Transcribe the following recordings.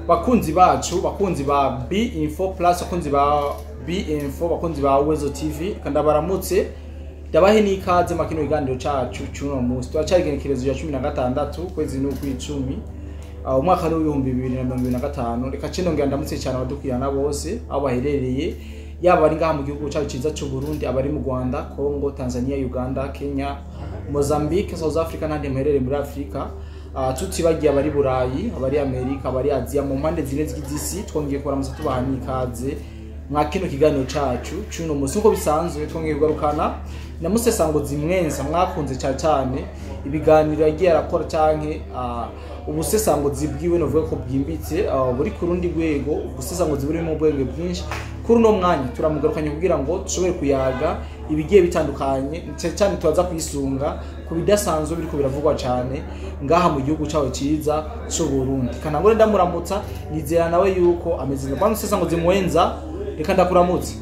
Bakunzi bacu, bakunzi ba B Info Plus, bakunzi ba B Info, bakunzi ba Wezo TV, kandi abaramutse, ndabahe n'ikaze mu kino kiganiro cacu c'uno munsi. Turacari igenekerezo rya 16 kwezi n'ukw'icumi, umwaka w'2025. Reka ce nongera ndamutse cyane abadukwirana bose aho baherereye, yaba abari ngaha mu gihugu cacu ciza c'u Burundi, abari mu Rwanda, Congo, Tanzania, Uganda, Kenya, Mozambique, South Africa n'ahandi muherereye muri Afrika, tutibagiye abari Burayi, abari Amerika, abari Aziya, mu mpande zine z'isi. Twongeye kubaramutsa, tubaha n'ikaze mwa kino kiganiro cacu c'uno munsi. Nkuko bisanzwe, twongeye kugarukana na Musesangozi Mwenza mwakunze cyane cyane ibiganiro yagiye arakora, canke ubusesangozi bwiwe novuga ko bwimbitse, buri ku rundi rwego, ubusesangozi burimo ubwenge bwinshi. Kuri uno mwanya turamugarukanye kugira ngo dushobore kuyaga ibigiye bitandukanye, cyane cyane turaza kwisunga ku bidasanzwe biriko biravugwa cyane ngaha mu gihugu cyawe ciza c'u Burundi. Kanangure ndamuramutsa, nizera nawe yuko ameze neza. Bwana Musesangozi Mwenza, reka ndakuramutse.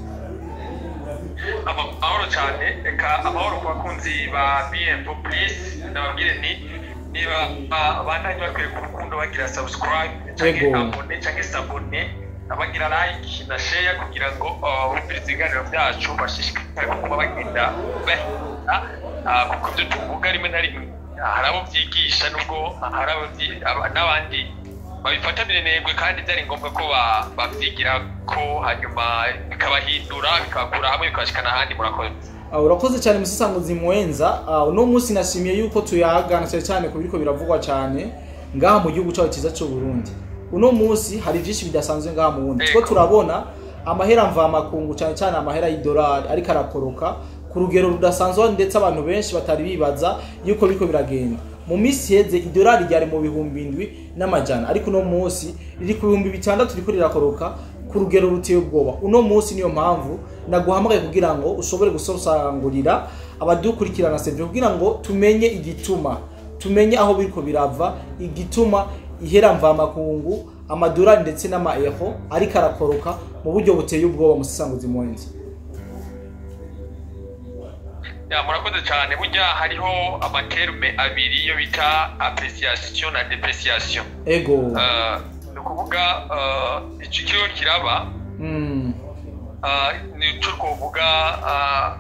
Amahoro cyane, reka amahoro ku bakunzi ba BM Plus. Ndababwire nti niba bandanye bakwiye ku rukundo bagira subscribe canke abonner canke s'abonner, bagira like na share kugira ngo bumvirize ibiganiro byacu, bashishikare kuguma bagenda bahita, kuko ibyo tuvuga rimwe na rimwe hari abo byigisha, nubwo hari n'abandi babifata minenegwe, kandi byari ngombwa ko babyigira ko hanyuma bikabahindura, bikabakura hamwe, bikabashikana ahandi. Murakoze. Urakoze cyane, Musesanguzi Mwenza. Uno munsi nashimiye yuko tuyagana cyane cyane ku biriko biravugwa cyane ngaha mu gihugu cyacu cyiza cy'u Burundi. Uno munsi hari byinshi bidasanzwe ngaha mu Burundi. Two turabona amahera mvamakungu, cyane cyane amahera y'idolari, ariko arakoroka ku rugero rudasanzwe, ndetse abantu benshi batari bibaza yuko biriko biragenda. Mu minsi iheze idolari ryari mu 7400, ariko uno munsi riri ku 6000, riko rirakoroka ku rugero ruteye ubwoba. Uno munsi niyo mpamvu naguhamagaye kugira ngo ushobore gusosangurira abadukurikirana sevre, kugira ngo tumenye igituma, tumenye aho biriko birava, igituma ihera mvamakungu, amadolari ndetse n'amaeho ariko arakoroka mu buryo buteye ubwoba. Musesanguzi Mwenza. Ya, murakoze cyane. Burya hariho ama termes abiri yo bita appréciation na dépréciation. Ni ukuvuga ico kiriho kiraba, ni ico twovuga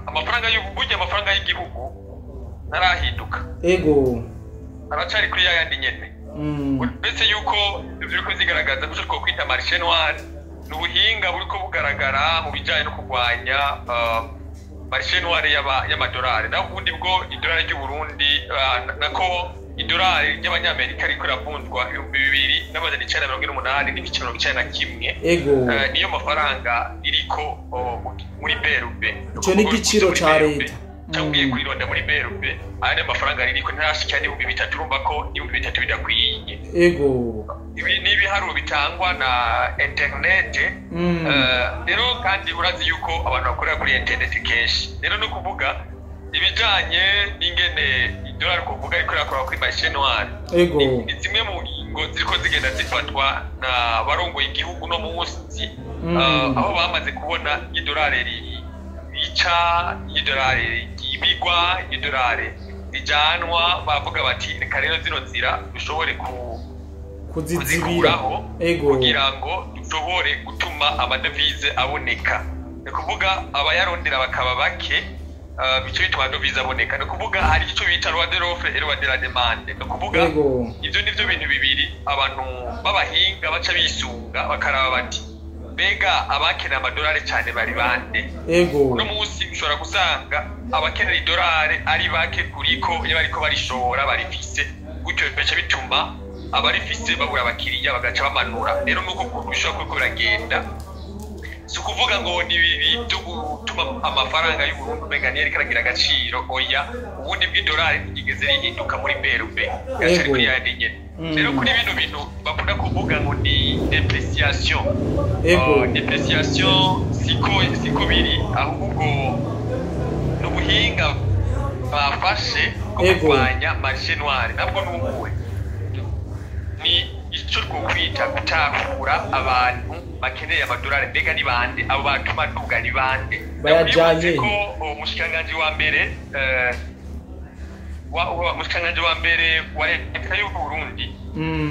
amafaranga burya amafaranga y'igihugu ntarahinduka, aracari kuri yayandi nyene, uretse yuko ivyo biriko vyigaragaza muco twokwita marché noir. Ni ubuhinga buriko bugaragara mu bijanye no kurwanya marché noir y'amadolari. Naho ubundi bwo idolari ry'u Burundi, nako idolari ry'abanyamerika riko riravunjwa 2948.91. Niyo mafaranga iriko muri BRB. Ico ni igiciro ca leta. Cyangwa ugiye kuyironda muri BRB, aya niyo mafaranga ririko, ntarashika n'3000. Urumva ko 3000 bidakwiye. Ibi ni ibiharuro bitangwa na internet. Rero kandi urazi yuko abantu bakorera kuri internet kenshi. Rero no kuvuga ibijanye n'ingene idolari kuvuga ariko irakora kuri marché noir, ni zimwe mu ngingo ziriko zigenda zifatwa na barongoye igihugu no munsi, aho bamaze kubona idolari rica, idolari ryibigwa, idolari rijanwa, bavuga bati reka rero zino nzira dushobore kuzizibira, kuzikuraho kugira ngo dushobore gutuma amadevize aboneka. Ni ukuvuga abayarondera bakaba bake, bico bituma amadevize aboneka. Ni ukuvuga hari ico bita loi de l'offre et loi de la demande. Ni ukuvuga ivyo nivyo bintu bibiri abantu b'abahinga baca bisunga, bakaraba bati mbega abakenera amadolari cyane bari bande? Uno munsi ushobora gusanga abakenera idolari ari bake kuriko iyo bariko barishora barifise, gutyo bigaca bituma abarifise babura abakiriya, bagaca bamanura. Rero nuko kuntu bishobora kuriko biragenda, si ukuvuga ngo ni bibi byo gutuma amafaranga y'Uburundi umenga niyo ariko aragira agaciro. Oya, ubundi bw'idolari ntigeze rihinduka muri BRB, gaca ari kuri yandi nyene. Rero kuri bino bintu bakunda kuvuga ngo ni dépréciation, dépréciation siko biri, ahubwo ni ubuhinga bafashe bwo kurwanya marché noir. Nabwo nubuhe? Ni icyo twokwita gutahura abantu bakeneye amadolari. Mbega ni bande abo batuma duga? Ni bande? Bayajanye. Ndakwibutse ko umushikiranganji wa mbere, wa umushikiranganji wa mbere wa leta y'u Burundi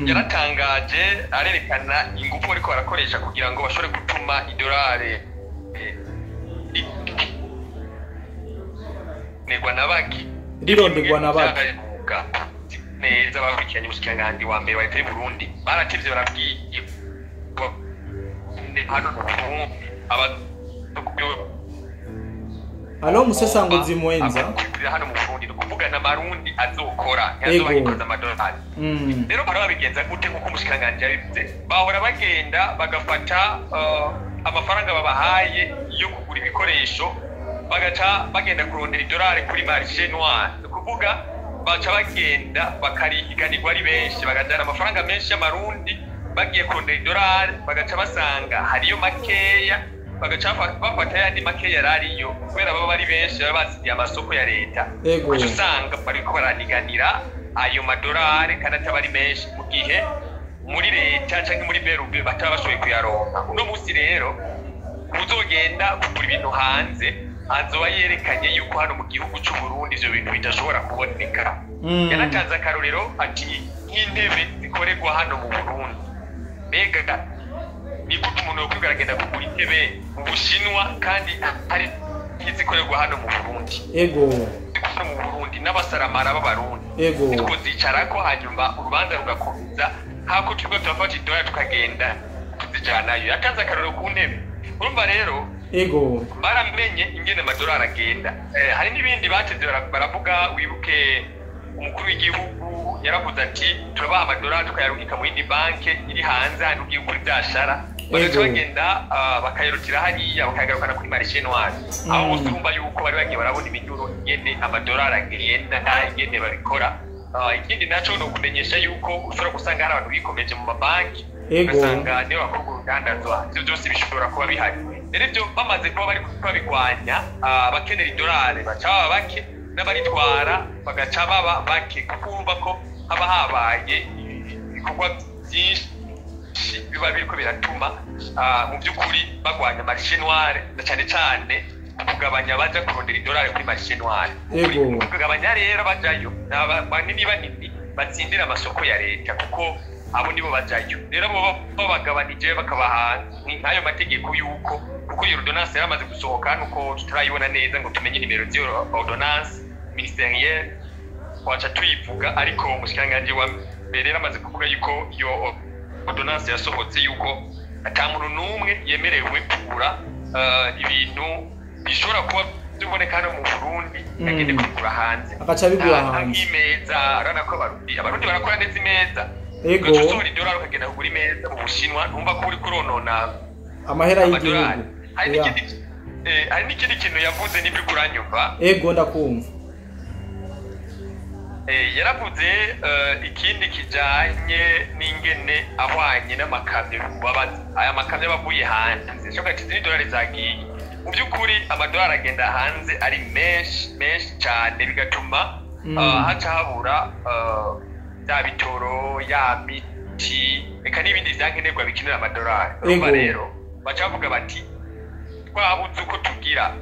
Yaratangaje arerekana ingufu bariko barakoresha kugira ngo bashobore gutuma idolari negwa na baki Rirondegwa na bake. Neza bakurikiranye umushikiranganji wa mbere wa leta y'u Burundi baratevye barabwiye hano mu Burundi Alo, musesanguzi mwenza. Abakurira hano mu Burundi, ni ukuvuga n'amarundi azokora ntiazoba yikoza amadolari. Rero bahora babigenza gute? Nk'uko umushikiranganji yabivuze, bahora bagenda bagafata amafaranga babahaye yo kugura ibikoresho, bagaca bagenda kurondera idolari kuri marché noir. Ni ukuvuga baca bagenda bakarihiganirwa ari benshi, bagajana amafaranga menshi y'amarundi bagiye kurondera idolari, bagaca basanga hariyo makeya, bagaca bafata yandi makeya yari ariyo, kubera baba ari benshi baba basigiye amasoko ya leta. Ugaca usanga bariko baraniganira ayo madolari kandi ataba ari menshi, mu gihe muri leta canke muri BRB bataba bashoboye kuyaronka. Uno musi rero uzogenda kugura ibintu hanze azoba yerekanye yuko hano mu gihugu c'u Burundi ivyo bintu bidashobora kuboneka. Yanatanze akarorero ati nk'intebe zikorerwa hano mu Burundi, mbega ni gute umuntu yokwibwira agenda kugura intebe mu Bushinwa kandi hari izikorerwa hano mu Burundi? Hano mu Burundi n'abasaramara b'Abarundi twozicarako hanyuma urubanza rugakomeza, hako turiko turafata idolari tukagenda tuzijanayo. Yatanze akarorero ku ntebe. Urumva rero baramenye ingene amadolari agenda. Hari n'ibindi bateze baravuga. Wibuke umukuru w'igihugu yaravuze ati turabaha amadolari tukayarungika mu yindi banke iri hanze hano ugiye gukora ivyashara, bagaca bagenda bakayarutira hariya bakayagarukana kuri marché noir. Aho bose urumva yuko bari bagiye barabona iminyuro ingene amadolari agenda, ingene babikora. Ikindi naco ni ukumenyesha yuko ushobora gusanga hari abantu bikomeje mu mabanki, ugasanga niyo bakora urudandazwa. Ivyo byose bishobora kuba bihari. Rero ivyo bamaze kuba bari babigwanya, abakenera idolari baca baba bake n'abaritwara bagaca baba bake, kuko urumva ko haba habaye ibikorwa byinshi biba biriko biratuma mu by'ukuri bagwanya marché noir, na cane cane kugabanya abaja kurondera idolari kuri marché noir. Kugabanya rero bajayo ni banini banini batsindira amasoko ya leta, kuko abo nibo bajayo. Rero bo babagabanije bakabaha nk'ayo mategeko yuko, kuko iyo ordonnance yaramaze gusohoka, nuko tutarayibona neza ngo tumenye nimero z'iyo ordonnance ministérielle twaca tuyivuga, ariko umushikiranganji wa mbere yaramaze kuvuga yuko iyo ordonnance yasohotse, yuko ata muntu n'umwe yemerewe kugura ibintu bishobora kuba biboneka hano mu Burundi agende kubigura hanze. Agaca abigura hanze. Nk'imeza, urabona ko abarundi barakora neza imeza. Ugaca usohora idolari ukagenda kugura imeza mu Bushinwa, ntumva ko uriko uronona amahera y'igihugu. Amadolari. Hari n'ikindi kintu yavuze nibyo uriko uranyumva. Ego, ndakumva. Yaravuze ikindi kijanye n'ingene ahwanye n'amakamyo babaza aya makamyo bavuye hanze, shoka ati izi dolari zagiye. Mu by'ukuri amadolari agenda hanze ari menshi menshi cyane, bigatuma haca habura bya bitoro, ya miti, reka n'ibindi vyankenerwa bikenera amadolari. Urumva rero baca bavuga bati twabuze uko tugira,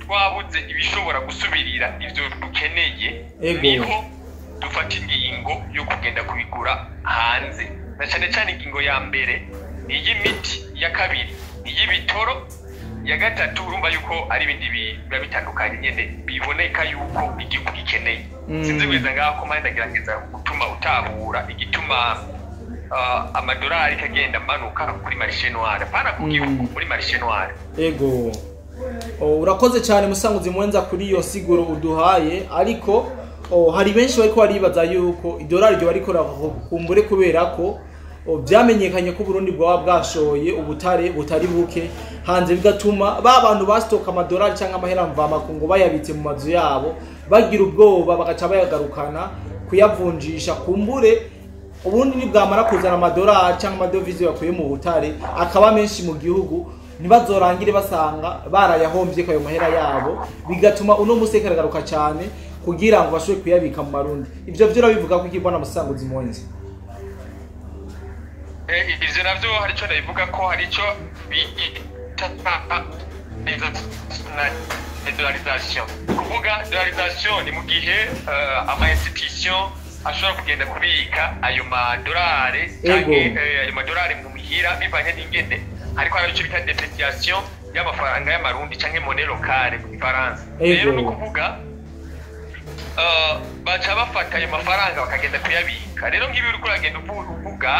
twabuze ibishobora gusubirira ivyo dukeneye, niho dufata ingingo yo kugenda kubigura hanze. Na cane cane ingingo ya mbere ni iy'imiti, iya kabiri ni iy'ibitoro, iya gatatu urumva yuko ari ibindi biba bitandukanye nyene biboneka yuko igihugu gikeneye. Sinzi kweza ngaho ko mpande ndagerageza gutuma utahura igituma amadolari kagenda amanuka kuri marché noir, pana ku gihugu, muri marché noir. Ego. Urakoze cyane musanguzi mwenza kuri iyo siguro uduhaye, ariko hari benshi bariko baribaza yuko idolari ryo bariko kumbure kubera ko vyamenyekanye ko Burundi bwaba bwashoye ubutare butari buke hanze, bigatuma ba bantu bastoka amadolari cyangwa amahera mvamakungu bayabitse mu mazu yabo bagira ubwoba, bagaca bayagarukana kuyavunjisha. Kumbure ubundi nibwamara kuzana amadolari cyangwa amadovize bakuye mu butare akaba menshi mu gihugu, ntibazorangire basanga barayahombye ayo mahera yabo, bigatuma uno musi karagaruka cyane kugira ngo bashobore kuyabika mu marundi. Ivyo vyo urabivuga ko ikibona musanguzi mwenzi? Ivyo navyo hari ico ndabivuga ko hari ico bita dollarisation. Kuvuga dollarisation ni mu gihe ama institution ashobora kugenda kubika ayo madolari canke ayo madolari mu mihira, bivanye n'ingene ariko hari ico bita dépréciation y'amafaranga y'amarundi canke monnaie locale mu gifaransa. Rero ni ukuvuga baca bafata ayo mafaranga bakagenda kuyabika. Rero nk'ibi uriko uragenda uvuga,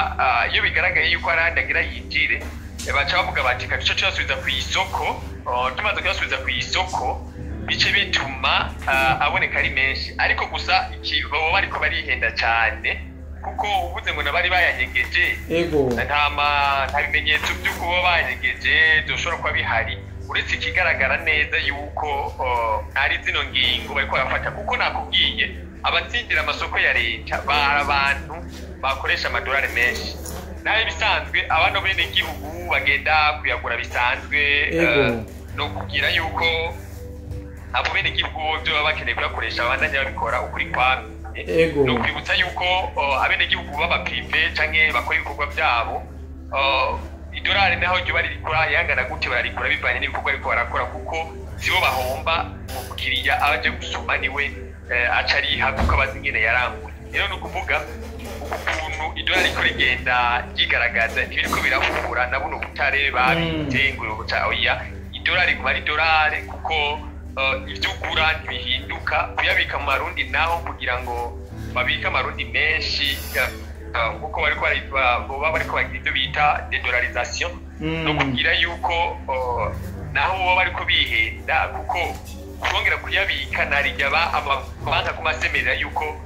iyo bigaragaye yuko hari ahandi agira yinjire, baca bavuga bati reka duce tuyasubiza ku isoko. Tumaze kuyasubiza ku isoko, bice bituma aboneka ari menshi. Ariko gusa iki baba bariko barihenda cyane, kuko uvuze ngo nabari bayanyegeje, nta bimenyetso by'uko baba bayanyegeje byoshobora kuba bihari, uretse ikigaragara neza yuko ari zino ngingo bariko barafata. Kuko nakubwiye, abatsindira amasoko ya leta bari abantu bakoresha amadolari menshi, nayo bisanzwe abana bene igihugu bagenda kuyagura bisanzwe. No kubwira yuko abo bene igihugu byo baba bakeneye kuyakoresha babandanya babikora ukuri kwamye. Ni ukwibutsa yuko abenegihugu b'aba privé canke bakora ibikorwa byabo, idolari naho ryo barikura yangana gute, bararikura bivanye n'ibikorwa ariko barakora, kuko sibo bahomba. Umukiriya aba aje gusoma niwe aca ariha, kuko abazi ingene yaranguye. Rero ni ukuvuga ukuntu idolari riko rigenda ryigaragaza, ntibiriko birahura na buno butare babitse ngo buca. Oya, idolari riguma ari idolari, kuko ivyo ugura ntibihinduka. Kuyabika mu marundi naho, kugira ngo babike amarundi menshi, nkuko bariko boba bariko bagira ivyo bita dédollarisation, no kugira yuko naho boba bariko bihenda, kuko kongera kuyabika narijya ba amabanki aguma asemerera yuko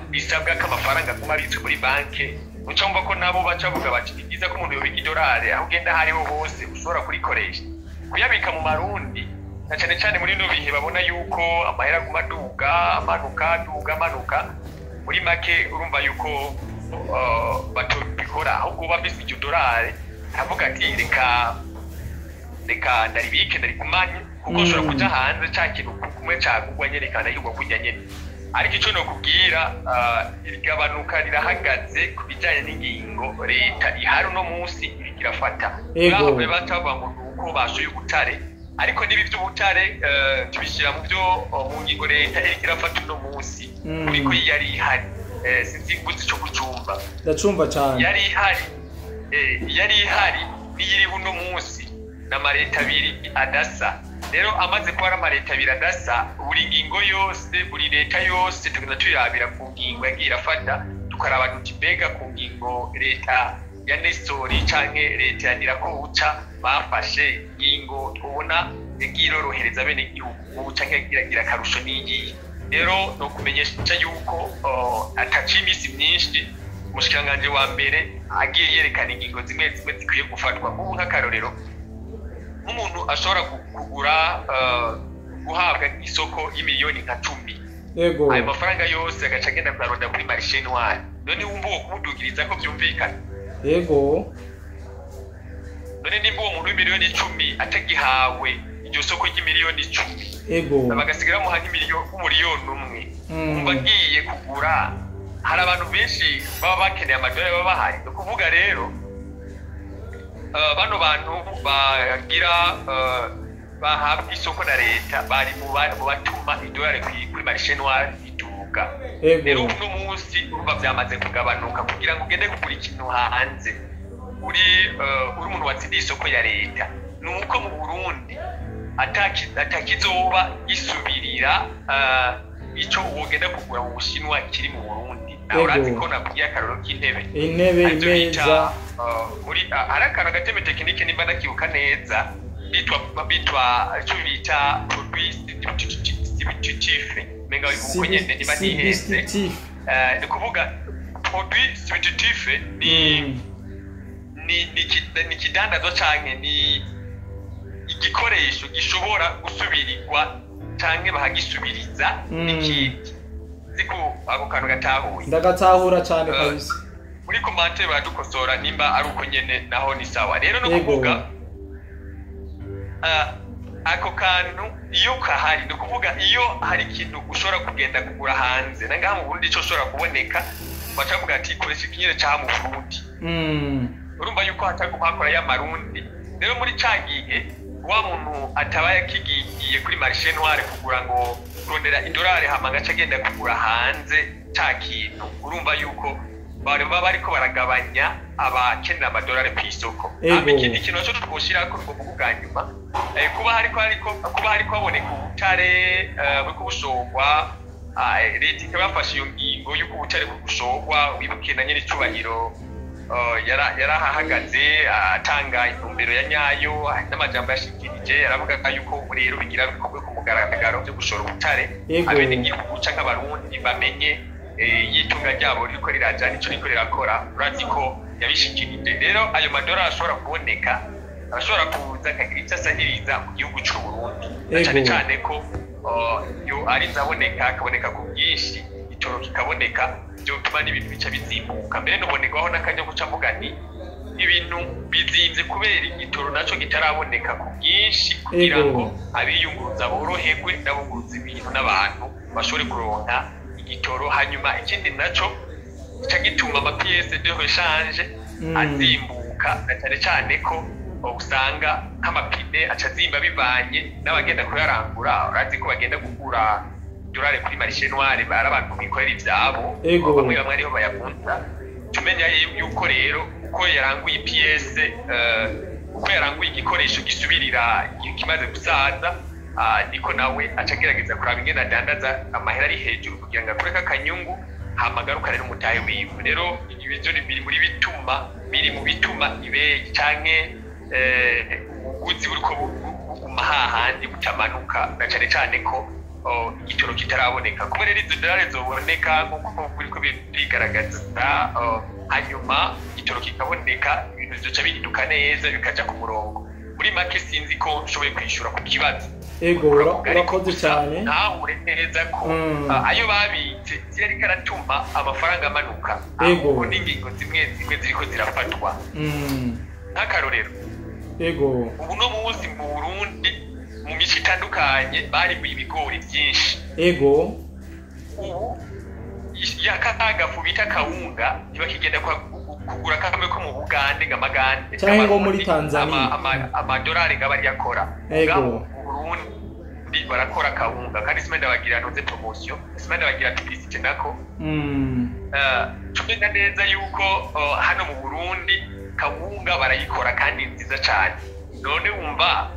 bisabwa ko amafaranga aguma abitswe muri banki. Uca wumva ko nabo baca bavuga bati ni byiza ko umuntu yobika idolari aho ugenda aho ariho hose ushobora kurikoresha. Kuyabika mu marundi, na cane cane muri bino bihe babona yuko amahera aguma aduga amanuka, aduga amanuka, muri make urumva yuko batobikora. Ahubwo bafise iryo dolari avuga ati reka ndaribike, ndarigumanye, kuko nshobora kuja hanze ca kintu kumwe cagugwa nyene kanahirwa kurya nyene. Ariko ico nokubwira, igabanuka rirahagaze ku bijanye n'ingingo leta ihari uno munsi iriko irafata. Bahavuye baca bavuga ngo nuko bashoye ubutare, ariko n'ibi vy'ubutare tubishyira mu byo mu ngingo leta iriko irafata uno munsi. Uriko yari ihari, sinzi nguzi ico kucumva. Ndacumva cane. Yari ihari, yari ihari n'iyiriho uno munsi n'amareta abiri adasa. Rero amaze kuba ari amareta abiri adasa, buri ngingo yose, buri leta yose tugenda tuyirabira ku ngingo yagiye irafata, tukaraba duti mbega ku ngingo leta ya Nestori canke leta ya Ndirakobuca bafashe, ingingo tubona yagiye irorohereza bene igihugu canke yagiye iragira akarusho n'iyihe? Rero ni ukumenyesha yuko ataciye iminsi myinshi umushikiranganji wa mbere agiye yerekana ingingo zimwe zimwe zikwiye gufatwa. Nk'ubu nk'akarorero, nk'umuntu ashobora kugura, guhabwa isoko y'imiliyoni nka 10, ayo mafaranga yose agaca agenda kuyaronda kuri marché noir, none wumva uwo kumudugiriza ko vyumvikana? None nimba uwo muntu w'imiliyoni 10 atagihawe iryo soko ry'imiliyoni 10, bagasigara bamuha nk'umuriyoni 1, umva agiye kugura, hari abantu benshi baba bakeneye amadolari baba bahari. Ni ukuvuga rero bano bantu bagira bahabwa isoko na leta bari mu batuma idolari kuri marché noir iduga. Rero uno munsi urumva vyamaze kugabanuka. Kugira ngo ugende kugura ikintu hanze uri umuntu watsindiye isoko ya leta, ni uko mu Burundi atakizoba gisubirira ico wogenda kugura mu Bushinwa kiri mu Burundi. Nawe urazi ko nakubwiye akarorero k'intebe. Intebe, arivyo bita imeza. Muri hari akantu agateme technique, nimba ndakibuka neza, bitwa ico bita produit substitutif, menga uko nyene niba ntihenze. Substitutif. Ni kuvuga produit substitutif ni ni ikidandazwa canke ni igikoresho gishobora gusubirirwa canke bakagisubiriza n'ikindi. Siko ako kantu gatahuye? Ndagatahura cane kabisa. Muri commentaire baradukosora nimba ari uko nyene, naho ni sawa. Rero no kuvuga ako kantu iyo kahari, ni ukuvuga iyo hari ikintu ushobora kugenda kugura hanze na ngaha mu Burundi ico ushobora kuboneka, baca bavuga ati koresha ikinyene ca mu Burundi. Urumva yuko hataguma hakora y'amarundi. Rero muri ca gihe wa muntu ataba yakigiye kuri marché noir kugura ngo kurondera idolari, hama agaca agenda kugura hanze. ca kintu, urumva yuko baba bariko baragabanya abakenera amadolari ku isoko. Ego. Ikindi kintu naco twoshirako twovuga ubwa nyuma, kuba hariko haboneka ubutare buriko bushorwa, leta ikaba yafashe iyo ngingo y'uko ubutare bushorwa. Wibuke na nyene icubahiro yarahahagaze atanga intumbero ya nyayo n'amajambo yashikirije, aravuga yuko rero bigira bikorwe ku mugaragaro byo gushora ubutare, abenegihugu canke abarundi bamenye yitunga ryabo ririko riraja nico riko rirakora. Urazi ko yabishikirije. Rero ayo madolari ashobora kuboneka, ashobora kuza akagira ico asahiriza mu gihugu c'u Burundi, cane cane ko yo ari zaboneka, akaboneka ku bwinshi, itoro kikaboneka, byotuma n'ibintu bica bizimbuka. Mbere nubonerwaho n'akanya guca mvuga nti ibintu bizimvye kubera igitoro naco kitaraboneka ku bwinshi, kugira ngo abiyunguruza boroherwe n'abunguruza ibintu n'abantu bashobore kuronka igitoro. Hanyuma ikindi naco gica gituma ama pièces de rechange azimbuka, na cane cane ko usanga nk'amapine aca azimba bivanye n'abagenda kuyarangura. Urazi ko bagenda kugura dolari kuri marché noir, bari abantu bikorera ivyabo, bamwe bamwe ariho bayavunja. Tumenya yuko rero uko yaranguye pièce, uko yaranguye igikoresho gisubirira kimaze gusaza, niko nawe aca agerageza kuraba ingene adandaza amahera ari hejuru kugira ngo akureko akanyungu, hama agarukane n'umutahe wiwe. Rero ibivyo biri muri bituma, biri mu bituma ibeyi canke ubuguzi buriko buguma hahandi butamanuka, na cane cane ko igitoro kitaraboneka. Kumwe rero izo dolari zoboneka nk'uko biriko birigaragaza, hanyuma igitoro kikaboneka, ibintu bizoca bihinduka neza bikaja ku murongo. Muri make sinzi ko nshoboye kwishura ku kibazo. Ego, urakoze cyane. Ntahure neza ko ayo babitse yariko aratuma amafaranga amanuka, ahubwo n'ingingo zimwe zimwe ziriko zirafatwa. Nk'akarorero, ego, ubu no munsi mu Burundi mu mico itandukanye barimbuye ibigori byinshi. Ego, ubu yakagafu bita kawunga ntibakigenda kugura kamwe ko mu Bugande ngamagande canke ngo muri Tanzania amadolari ngaba yakora. Ego, mu Burundi barakora kawunga kandi simenda bagira noze promotion, simenda bagira publicité nako. Tumenya neza yuko hano mu Burundi kawunga barayikora kandi nziza cyane. None wumva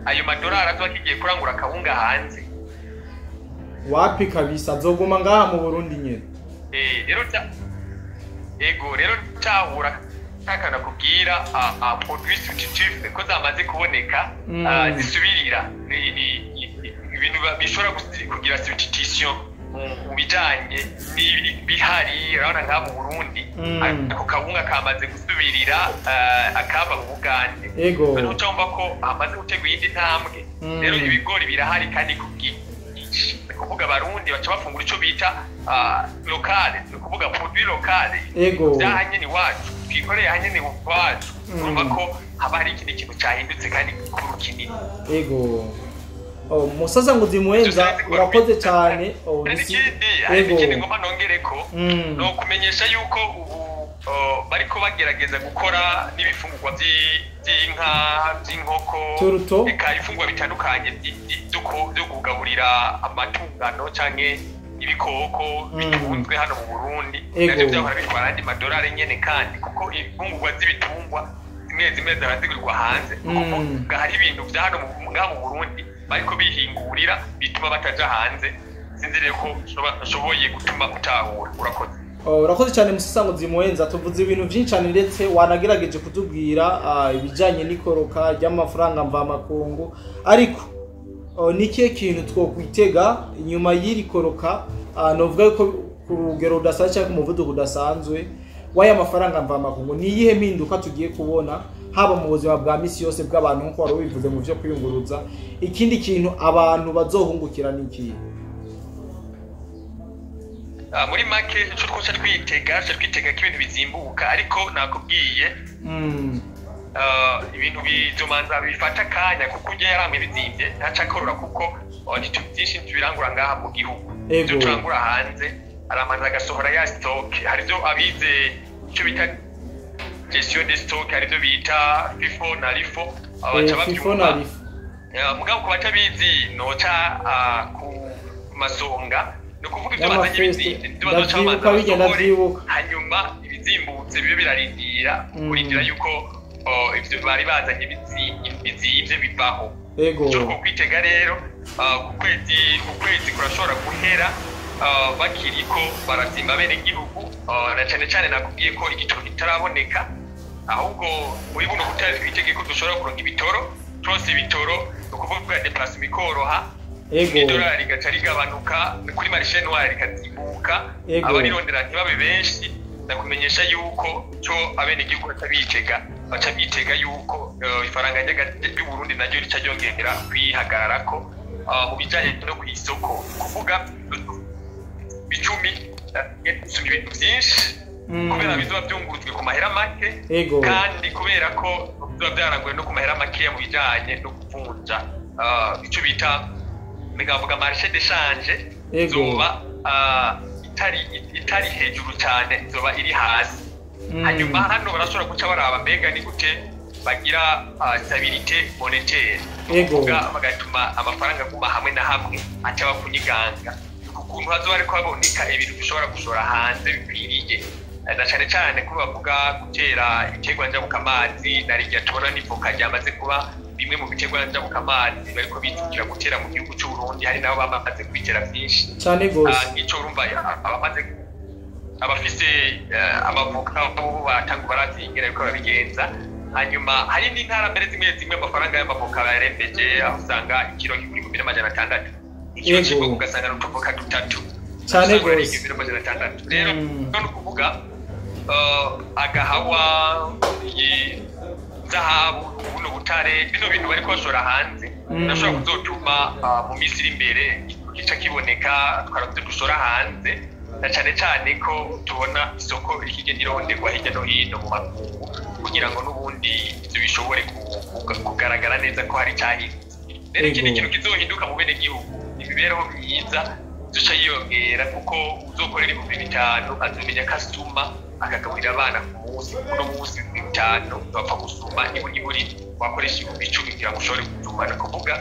ayo madolari azoba kigiye kurangura kawunga hanze? Wapi kabisa, azoguma ngaha mu Burundi nyene. Rero ego rero cyahura kakana kubwira produit substitutif ko zamaze kuboneka, zisubirira ibintu bishobora kugira substitution mu bijanye n'ibihari. Urabona nka mu Burundi ako kawunga kamaze gusubirira akava mu Bugande. Ego, ucumva ko amaze gutegura iyindi ntambwe. Rero ibigori birahari kandi kubwinshi, ni kuvuga abarundi baca bafungura ico bita locale, ni kuvuga produit locale. Ego, byahanye iwacu, twikoreye hanyene iwacu. Urumva ko haba hari ikindi kintu cyahindutse kandi gikuru kinini. Ego, musaza ngo zimuhenza, urakoze cyane. Ikindi ngomba nongereko no kumenyesha yuko ubu bariko bagerageza gukora n'ibifungurwa by'inka, by'inkoko, eka ibifungurwa bitandukanye byo kugaburira amatungano canke ibikoko bitunzwe hano mu Burundi. Navyo byahora bitwara andi madolari nyene, kandi kuko ibifungurwa z'ibitungwa zimwe zimwe zarazigurirwa hanze. Kuko hari ibintu vya hano mu Burundi bariko bihingurira bituma bataja hanze. Sinzi rero ko nshoboye gutuma utahura. Urakoze. Urakoze cyane musaza ngo zimuhenza, tuvuze ibintu byinshi cyane ndetse wanagerageje kutubwira ibijanye n'ikoroka ry'amafaranga mvamakungu. Ariko ni kihe kintu twokwitega inyuma y'iri koroka? Novuga ko ku rugero rudasanzwe cyangwa ku muvuduko udasanzwe w'aya mafaranga mvamakungu, ni iyihe mpinduka tugiye kubona haba mu buzima bwa misi yose bw'abantu nk'uko wari ubivuze mu vyo kwiyunguruza? Ikindi kintu abantu bazohungukira ni ikihe? Muri make ico twoca twitega ko ibintu bizimbuka, ariko nakubwiye ibintu bizomanza bifata akanya, kuko ujya yaramwe bizimvye ntaca akorora, kuko byinshi tubirangura ngaha mu gihugu, ibyo turangura hanze aramanza agasohora ya stock. Hari ibyo abize icyo bita gestion de stock, hari ibyo bita FIFO na LIFO, abaca babyumva. Mugabo ku batabizi noca ku masonga Ni ukuvuga ibyo bazanye Y'amafeste. bizimvye nivyo bazoca Ndavyibuka babanza bijya, basohore, ndavyibuka. Hanyuma ibizimbutse bibe birarindira, kurindira yuko ivyo bari bazanye bizimvye bivaho. Icyo kwitega rero, ku kwezi kurashobora guhera bakiriko barazimba abenegihugu, na cane cane nakubwiye ko igitoro kitaraboneka. Ahubwo muri buno butare twitege ko dushobora kuronka ibitoro. Turonse ibitoro, ni ukuvuga déplacement ikoroha, n'idolari rigaca rigabanuka kuri marché noir, rikazimbuka, abarirondera ntibabe benshi. Ndakumenyesha yuko cyo abenegihugu baca bitega, baca bitega yuko ifaranga ry'Uburundi naryo rica ryongera kwihagararako mu bijanye no kw'isoko, kuvuga 10 gusumba ibintu byinshi, kubera bizoba byungurujwe ku mahera make, kandi kubera ko bizoba byaranguwe no ku mahera makeya mu bijanye no kuvunja, ico bita megavuga marché d'échange, izoba itari hejuru cyane, izoba iri hasi. Hanyuma hano barashobora guca baraba mbega ni gute bagira stabilité monétaire, kuvuga bagatuma amafaranga aguma hamwe na hamwe, ataba kunyiganga ukuntu hazoba hariko haboneka ibintu dushobora gushora hanze bikwiriye. Na cane cane ko bavuga gutera ibiterwa njabukamazi, na rirya tubona n'ivoka ryamaze kuba bimwe mu biterwa njabukamazi bariko bijukira gutera mu gihugu c'Uburundi, hari nabo bamaze kubitera vyinshi. Cane gose. Ico urumva abamaze abafise amavoka bo batanga barazi ingene bariko barabigenza. Hanyuma hari n'intara mbere zimwe zimwe amafaranga y'amavoka bayarembeje, aho usanga ikiro kigura 1600, ikiro c'ivoka ugasanga ni utuvoka dutatu. Cane Usanga ari gose. 1600. Rero ni ukuvuga agahawa, iyi zahabu, buno butare, bino bintu bariko bashora hanze, birashobora kuzotuma mu minsi iri imbere gica kiboneka tukaronka ivyo dushora hanze, na cane cane ko tubona isoko rikigenda ironderwa hirya no hino mu makungu, kugira ngo n'ubundi ivyo bishobore kugaragara neza ko hari icahindutse. Rero ikindi kintu kizohinduka mu benegihugu, imibereho myiza izoca yiyongera, kuko uzokorera 5000 azomenya ko asuma akagaburira abana ku munsi. Uno munsi 5000 bapfa gusuma, niburi wakoresha 10,000 kugira ngo ushobore gusuma. Ni ukuvuga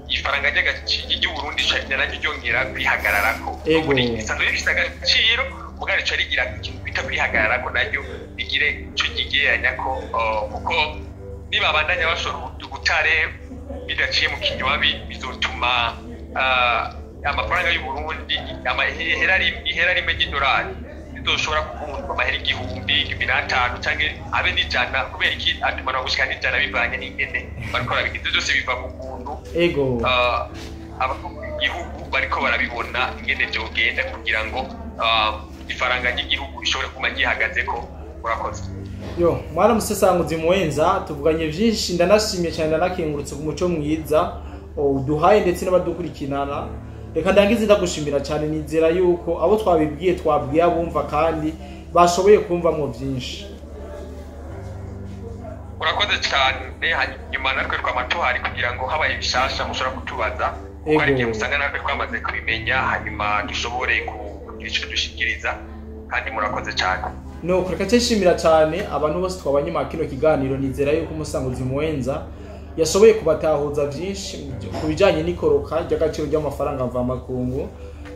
ifaranga ry'agaciro ry'Uburundi naryo ryongera kwihagararako. Ubundi risanzwe rifise agaciro, mugabo rica rigira ikintu bita kwihagararako, naryo rigire ico ryigereranya ko, kuko nibabandanya bashora ubutare bidaciye mu kinywabi, bizotuma amafaranga y'Uburundi, ihera rimwe ry'idolari rizoshobora kuvunjwa amahera 1000, 1005, canke abe n'ijana. Kubera iki? Atuma no gushika n'ijana, bivanye n'ingene bariko barabigira. Ivyo vyose biva ku kuntu abakuru b'igihugu bariko barabibona ingene vyogenda kugira ngo ifaranga ry'igihugu rishobore kuguma ryihagazeko. Murakoze. Yo, mwana musesanguzi muwenza, tuvuganye vyinshi, ndanashimye cyane, ndanakengurutse ku muco mwiza uduhaye ndetse n'abadukurikirana. Reka ndangize ndagushimira cyane, nizera yuko abo twabibwiye twabwiye abumva kandi bashoboye kumvamwo vyinshi. Urakoze cyane. Hanyuma natwe twama tuhari kugira ngo habaye bishasha mushobora kutubaza, kuko hari igihe usanga natwe twamaze kubimenya, hanyuma dushobore kugira ico dushikiriza. Kandi murakoze cyane. Nuko reka nshimira cyane abantu bose twabanye mu kino kiganiro. Nizera yuko umusanguzi muwenza yashoboye kubatahuza vyinshi ku bijanye n'ikoroka ry'agaciro ry'amafaranga mvamakungu,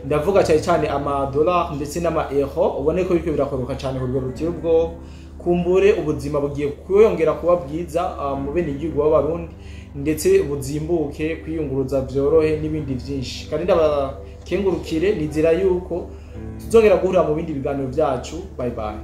ndavuga cyane cyane amadolari ndetse n'ama euro, ubone ko biriko birakoroka cyane ku rugero ruteye ubwoba. Kumbure ubuzima bugiye kwiyongera kuba bwiza mu bene igihugu b'Abarundi, ndetse buzimbuke, kwiyunguruza vyorohe n'ibindi vyinshi. Kandi ndabakengurukire, nizera yuko tuzongera guhurira mu bindi biganiro byacu. Bye bye.